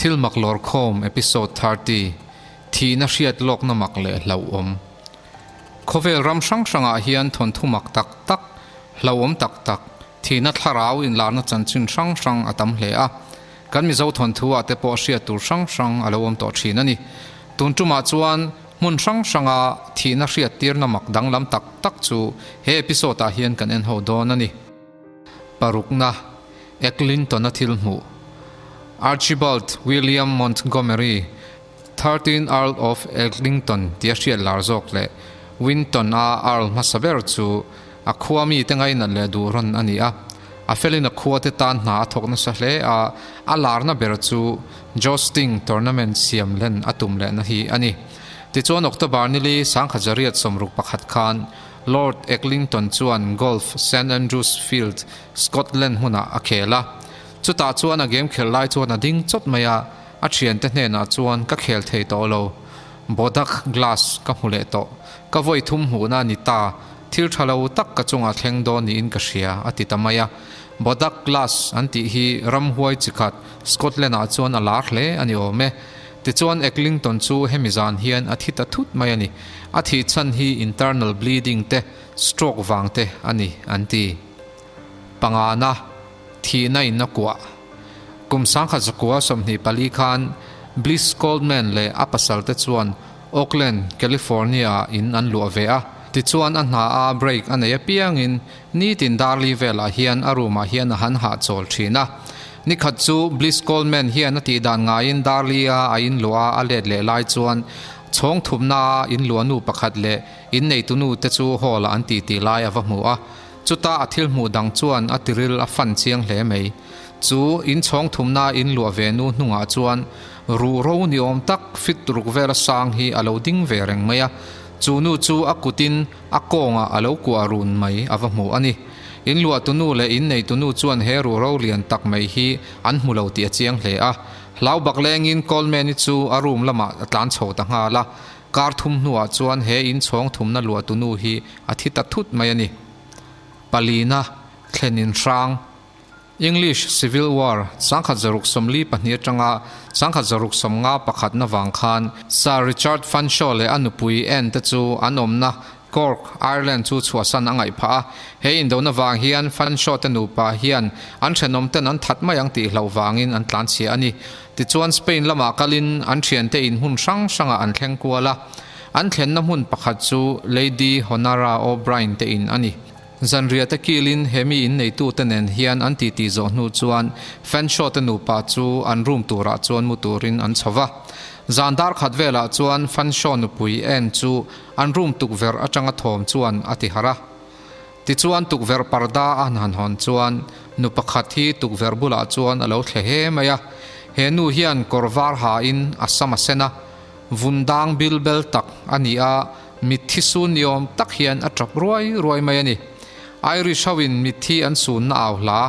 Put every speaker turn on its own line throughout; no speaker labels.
Thil mak lawrkhawm Episode 30, Thihna hriat lawkna mak leh hlauhawm. Khawvel ram hrang hrangah hian thawnthu mak tak tak, hlauhawm tak tak, thihna thlarau inlarna chanchin hrang hrang a tam hle a. Kan Mizo thawnthu ah te pawh hriat tur hrang hrang a lo awm tawh thin a ni. Tun tumah chuan hmun hrang hranga thihna hriat tirna mak danglam tak tak chu he episode ah hian kan en ho dawn a ni. Parukna, Eglinton-a thil hmuh. Archibald William Montgomery, 13 Earl of Eglinton tia hriat lar zawk leh Winton-a Earl hmasa ber chu a khua mite ngainat leh duh rawn a ni a. A felin a khuate tan hna a thawk nasa hle a, a larna ber chu Jousting Tournament siam len a tum lehna hi a ni. Tichuan October nili 1961 khan Lord Eglinton chuan golf St Andrews Field, Scotland hmunah a khel a. Chutah chuan a game khelh lai chuan a ding chawt mai a, a thiante hnenah chuan ka khel thei tawh lo. Bodak glass ka hmu leh tawh. Ka vawi thum hmuhna a ni ta, thil tha lo tak ka chungah thleng dawn niin ka hria, a ti ta mai a. Bodak glass an tih hi ramhuai chi khat Scotland-ah chuan a lar hle a ni awm e. Tichuan Eglinton chu hemi zan hian a thi ta thut mai a ni. A thih chhan hi internal bleeding te, stroke vang te a ni, an ti. Pangana, thihna in a kuah. Kum 1924 khan Bliss Goldman leh a pasal te chuan Oakland, California ah in an luah ve a. Tichuan a hna a break a nei apiangin Nitin Darli velah hian a room ah hian a han hahchawl thin a. Nikhat chu Bliss Coleman hian a tih dan ngaiin Darli-a a inluah a a let leh lai chuan chhawng thumna a inluahnu pakhat leh inneitunu te chu hall ah an titi lai a va hmu a. Chuta a thil hmuh dang chuan a tiril a fan chiang hle mai. Chu inchhawng thumna inluah ve nu hnungah chuan ruh ro ni awm tak fit ruk vela sang hi a lo ding ve reng mai a. Chu nu chu a kutin A kawngah a lo kuah run mai a va hmu a ni. In luahtunu leh in neitunu chuan he ruhro lian tak mai hi an hmu lo tih a chiang hle a. Hlau bak lengin Coleman-i chu a room lamah a tlan chho ta nghal a. Kar thum hnuah chuan he in chhawng thumna luahtunu hi a thi ta thut mai a ni. Palina, thlen in hrang. English Civil War, 1642 atanga 1651 na vang khan Sir Richard Fanshawe leh a nupui Anne te chu an awmna Cork, Ireland chu chhuahsan a ngaih phah a. He indona vang hian Fanshawe te nupa hian an thenawm ten an that mai ang tih hlauh vangin an tlanchhia a ni. Tichuan Spain lamah kalin an thiante in hmun hrang hrangah an thleng kual a. An thlenna hmun pakhat chu Lady Honora O'Brien te in a ni. Zanriah te kilin he mi inneitute nen hian an titi zawh hnu chuan Fanshawe te nupa chu an room turah chuan mu turin an chho va. Zan dar khat velah chuan Fanshawe nupui Anne chu an room tukverh atanga thawm chuan a ti harh a. Tichuan tukverh parda a han hawn chuan nu pakhat hi tukverh bulah chuan a lo thle he mai a. He nu hian kawr var hain a sam a sen a. Vun dang bil bel tak a ni a, mitthi sun ni awm tak hian a tap ruai ruai mai a ni. Irish ho in mitthi an sunna au hla,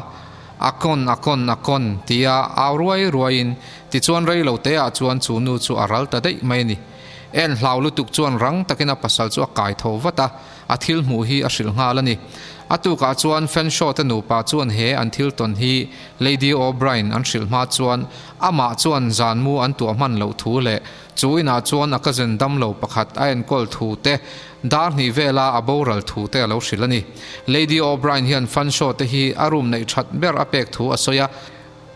A kawn, a kawn, a kawn, tia au ruai ruaiin tichuan rei lo te ah chuan chu nu chu a ral ta daih mai a ni. En hlau lutuk chuan rang takin a pasal chu a kai tho vat a, a thil hmuh hi a hrilh nghal a ni. A tukah chuan Fanshawe te nupa chuan he an thil tawn hi Lady O'Brien an hrilh hma chuan amah chuan zanmu an tuah hman loh thu leh chu inah chuan a cousin damlo pakhat a enkawl thu te, dar hnih vela a boral thu te a lo hrilh a ni. Lady O'Brien hian Fanshawe te hi a room neih that ber a pek thu a sawi a,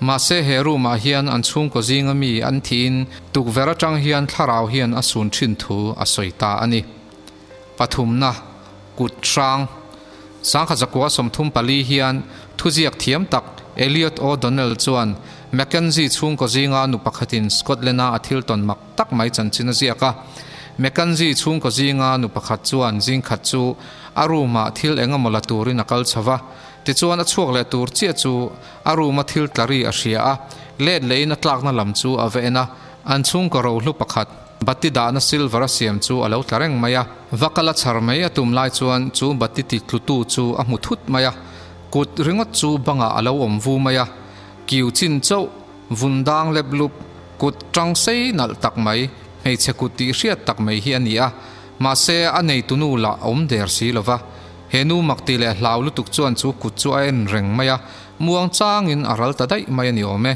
mahse he room ah hian an chhungkaw zinga mi an thihin tukverh atang hian thlarau hian a sun thin thu a sawi ta a ni. Pathumna, kut hrang. 1934 hian thuziak thiam tak Elliot O'Donnell chuan Mackenzie chhungkaw zinga nu pakhatin Scotland-a a thil tawn mak tak mai chanchin a ziak a. Mackenzie chhungkaw zinga nu pakhat chuan zingkhat chu a room-ah thil eng emaw la turin a kal chho va. Tichuan a chhuak leh tur chiah chu a room-a thil tla ri a hria a, let lehin a tlakna lam chu a va en a, an chhungkaw rohlu pakhat, Bati dahna silver a siam chu a lo tla reng mai a. Va kal a chhar mai a tum lai chuan chu bati ti tlutu chu a hmu thut mai a. Kut ringawt chu bangah a lo awm vu mai a. Kiu chin chauh, vun dang lep lup, kut tang sei nalh tak mai, hmeichhe kut tih hriat tak mai hi a ni a. Mahse a neitunu lah awm der si lo va. He nu mak ti leh hlau lutuk chuan chu kut chu a en reng mai a, muang changin a ral ta daih mai a ni awm e.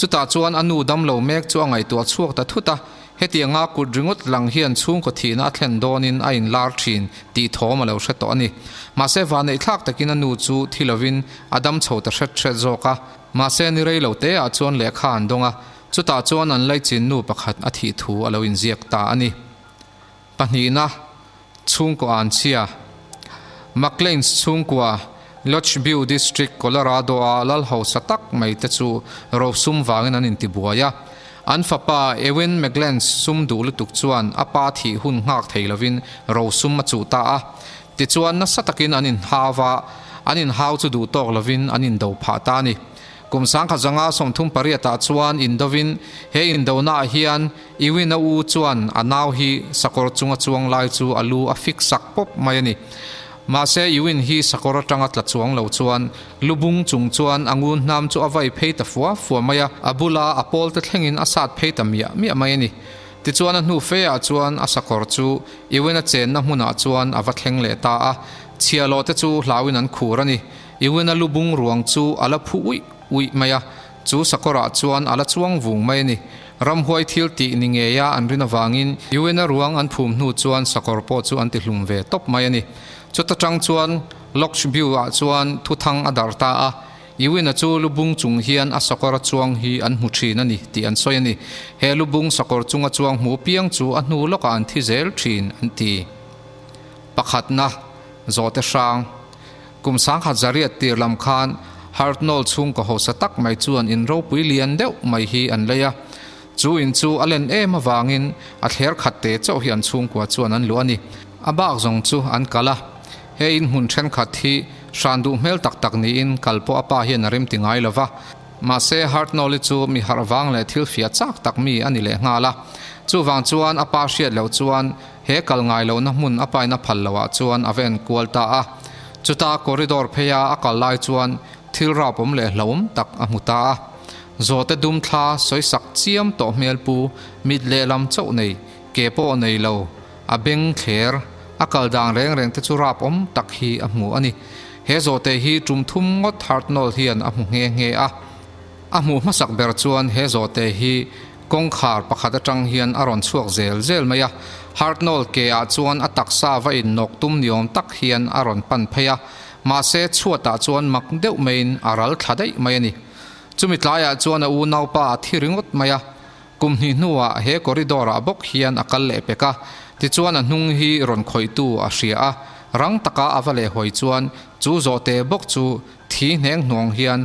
Chutah chuan a nu damlo mek chu a ngaihtuah chhuak ta thut a, hetianga kut ringawt lang hian chhungkaw thihna a thlen dawnin a inlar thin tih thawm a lo hre tawh a ni. Mahse vanneih thlak takin a nu chu thi lovin a dam chho ta hret hret zawk a. Mahse ni rei lo teah chuan lehkha an dawng a, chutah chuan an laichin nu pakhat a thih thu a lo inziak ta a ni. Pahnihna, Chhungkaw Anchhia, McLean's chhungkua, Lodgeview District, Colorado-a lal hausa tak mai te chu rosum vangin an intibuai a. An fapa Ewen McLean's sum duh lutuk chuan a pa thih hun nghak thei lovin rosum a chuh ta a. Tichuan nasa takin an inhau a, an inhau chu duh tawk lovin an indo phah ta a ni. Kum 1038 ah chuan indovin he indonaah hian Iwina u chuan a nau hi sakawr chunga chuang lai chu a lu a fik sak pawp mai a ni. Mahse Iwin hi sakawr atanga tla chuang lo chuan lu bung chung chuan a ngun hnam chu a vai phei ta fua fua mai a, a bula a pawl te thlengin a sat phei ta miah miah mai a ni. Tichuan a hnu fe ah chuan a sakawr chu Iwina chenna hmunah chuan a va thleng leh ta a, chhiahhlawh te chu hlauin an khur a ni. Iwina lu bung ruang chu a la phu uih uih mai a, chu sakawrah chuan a la chuang vung mai a ni. Ramhuai thil tih ni ngeia an rin avangin UN-a ruang an phum hnu chuan sakawr pawh chu an ti hlum ve tawp mai a ni. Chuta tang chuan Lochview-ah chuan thuthang a darh ta a, UN-a chu lubung chung hian a sakawr a chuang hi an hmu thin a ni tih an sawi a ni. He lubung sakawr chunga chuang hmu piang chu a hnu lawkah an thi zel thin an ti. Pakhatna, Zawhte hrang. Kum 1008 tir lam khan Hartnoll chhungkaw hausa tak mai chuan in ropui lian deuh mai hi an lei a. Chu in chu a len em avangin a thler khat te chauh hi an chhungkua chuan an luh a ni. A bak zawng chu an kal a. He in hmun thenkhat hi hran duh hmel tak tak niin kal pawh a pa hian a remti ngai lo va. Mahse Hartnoll-i chu mi harh vang leh thil fiah chak tak mi a ni leh nghal a. Chuvang chuan a pa hriat loh chuan He kal ngai lohna hmun a paina phal loah chuan a va enkual ta a. Chuta corridor pheia a kal lai chuan thil rapawm leh hlauhawm tak a hmu ta a. Zawhte dum thla sawi sak chiam tawh hmel pu mit lehlam chauh nei, ke pawh nei lo, a beng thler, a kal dan reng reng te chu rapawm tak hi a hmu a ni. He zawhte hi tum thum ngawt Hartnoll hian a hmu nghe nghe a. A hmuh hmasak ber chuan he zawhte hi Kawngkhar pakhat atang hian a rawn chhuak zel zel mai a, Hartnoll ke ah chuan a taksa va innawk tum ni awm tak hian a rawn pan phei a, mahse chhuatah chuan mak deuh maiin a ral thla daih mai a ni. Chumi tlaiah chuan a unaupa a thi ringawt mai a, kum hnih hnuah he corridor ah bawk hian a kal leh pek a, tichuan a hnung hi rawn khawihtu a hria a, rang taka a va lehhawi chuan chu zawhte bawk chu thi hneng hnuang hian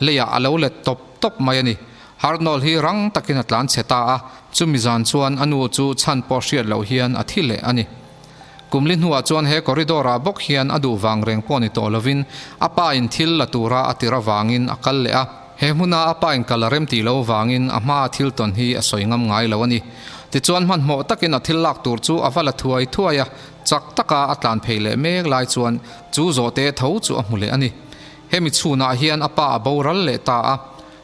Leiah a lo let tawp tawp mai a ni. Hartnoll hi rang takin a tlan chhe ta a, chumi zan chuan a nu chu chhan pawh hriat loh hian a thi leh a ni. Kum li hnuah chuan he corridor-ah bawk hian a duh vang reng pawh ni tawh lovin a pa in thil la tura a tir avangin a kal leh a. He hmuna a pa in kal a rem tih lo vangin a hmaa thil tawn hi a sawi ngam ngai lo a ni. Tichuan hmanhmawh takin a thil lak tur chu a va la thuai thuai a, chak taka a tlan phei leh mek lai chuan chu zawhte tho chu a hmu leh a ni. Hemi chhunah hian a pa a boral leh ta a,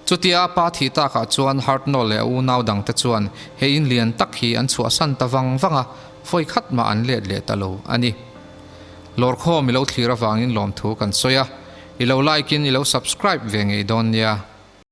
chutia a pa thih takah chuan Hartnoll leh a unau dangte chuan he in lian tak hi an chhuahsan ta vang vang a, vawi khat mah an let leh ta lo a ni. Lawrkhawm i lo thlir avangin lawmthu kan sawi a, i lo like in i lo subscribe ve ngei dawn nia.